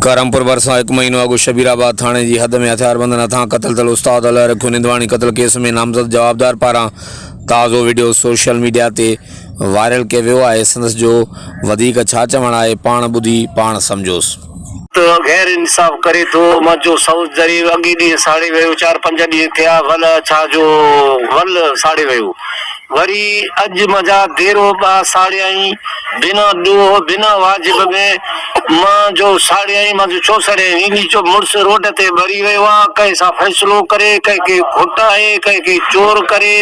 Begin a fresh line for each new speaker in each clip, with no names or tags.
ڪرمپور ڀرسان هڪ مهينو اڳ شبير آباد ٿاڻي جي حد ۾ هٿياربندن هٿان قتل ٿيل استاد الهه رکيو نندواڻي قتل ڪيس ۾ نامزد جوابدار پاران تازو وڊيو سوشل ميڊيا تي وائرل ڪيو ويو آهي سندس جو وڌيڪ ڇا چوڻ آهي پاڻ ٻڌي پاڻ سمجهوس.
ته غير انصاف ڪري ٿو منهنجو سئو ذريعي اڳي ڏينهن ساڙي ويو چار پنج ڏينهن ٿيا ول ڇا جو ول ساڙي ويو وري اڄ منهنجا ديرو ٻا ساڙيائين بنا ڏوهه بنا واجب ۾ مان جو ساڙيائين مان جو ڇو ساڙيائين انهي جو مڙس روڊ تي ٻري ويو آ ڪنهن سان فيصلو ڪري ڪنهن کي گهٽائي ڪنهن کي چور ڪري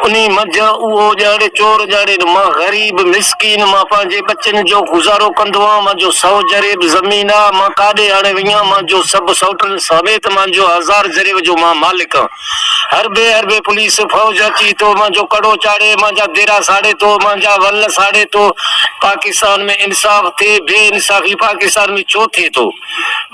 انهي منجهه اهو ڄاڻي چور ڄاڻي ته مان غريب مسڪين مان پنهنجي ٻچن جو گذارو ڪندو آهيان منهنجو سئو جريب زمين آ مان ڪاڏي هاڻي وڃان منهنجو سڀ سئوٽن سميت منهنجو هزار جريب جو مان مالڪ آهيان هربي هربي پوليس فوج اچي ٿو منهنجو ڪڙو چاڙهي منهنجا ديرا ساڙي ٿو منهنجا ول ساڙي ٿو پاڪستان ۾ انصاف ٿئي بي انصافي پاڪستان ۾ ڇو ٿئي ٿو.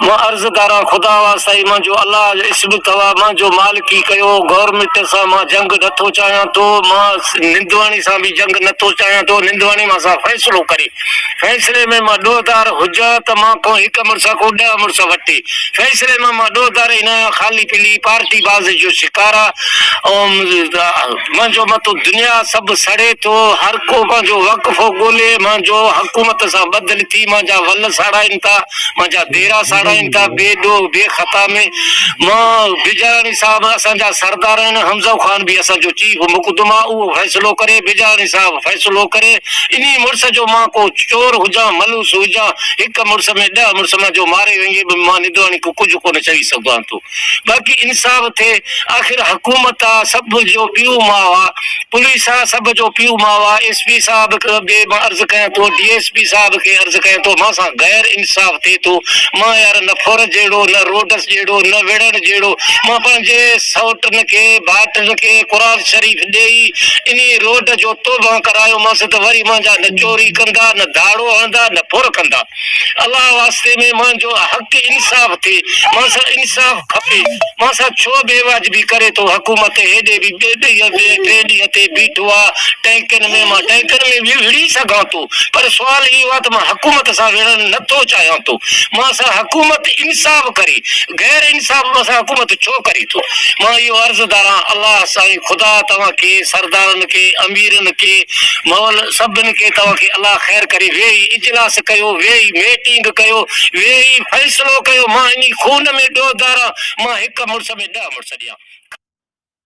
مان عرضداران خدا واسطائي منهنجو الله جو اسم اٿوا منهنجو مالڪي ڪيو گورنمينٽ سان مان جنگ نٿو چاهيان ٿو مان نندواڻي سان به جنگ نٿو چاهيان ٿو نندواڻي مان سان فيصلو ڪري فيصلي ۾ مان ڏوهدار هجان ته مان کان هڪ مڙس کان ڏهه مڙس وٺي فيصلي ۾ مان ڏوهدار ئي نه آهيان خالي پلي پارٽي باز جو شڪار آ منهنجو متو دنيا سڀ سڙي ٿو هر ڪو پنهنجو وقفو ڳولي منهنجو حڪومت سان ٻڌل ٿي منهنجا ول ساڙائين ٿا منهنجا ديرا ساڙائين ٿا بي ڏوهه بي خطا ۾ مان بجاراڻي صاحب اسان جا سردار آهن حمزو خان به اسان جو چيف مقدم آ اهو فيصلو ڪري بجاراڻي صاحب فيصلو ڪري انهي مڙس جو مان ڪو چور هجان ملوس هجان هڪ مڙس ۾ ڏهه مڙس منهنجو ماري وڃي به مان ندواڻي کي ڪجهه ڪونه چوي سگهان ٿو. باقي انصاف ٿئي آخر حڪومت آ سڀ جو پيء ماء آ پوليس آ سڀ جو پيء ماء آ ايس پي صاحب کي به مان عرض ڪيان ٿو ڊي ايس پي صاحب کي عرض ڪيان ٿو مان سان غير انصاف ٿئي ٿو مان يار نه ڦر جهڙو نه روڊس جهڙو نه وڙهڻ جهڙو مان پنهنجي سئوٽن کي ڀائٽن کي قرآن شريف ڏيئي انهي روڊ جو توبهه ڪرايومانس ته وري منهنجا نه چوري ڪندا نه ڌاڙو هڻندا نه ڦر ڪندا. الله واسطي ۾ مانجو حق انصاف ٿئي مان سان انصاف کپي مان سان ڇو بي واجبي ڪري ٿو حڪومت هيڏي به ٻه ڏينهن ٻه ٽي ڏينهن تي بيٺو آ ٽينڪن ۾ مان ٽينڪن ۾ به وڙهي سگهان ٿو پر سوال اهو آ ته مان حڪومت سان وڙهڻ نه ٿو چاهيان ٿو مان سان حڪومت انصاف ڪري غير انصاف مان سان حڪومت ڇو ڪري ٿو مان اهو عرضدار آن الله سائين خدا توهان کي سردارن کي اميرن کي مول سڀن کي توهان کي الله خير ڪري ويهي اجلاس ڪيو ويهي ميٽنگ ڪيو ويهي فيصلو ڪيو مان انهي خون ۾ ڏوهدار آن مان هڪ مڙس ۾ ڏهه مڙس ڏيان.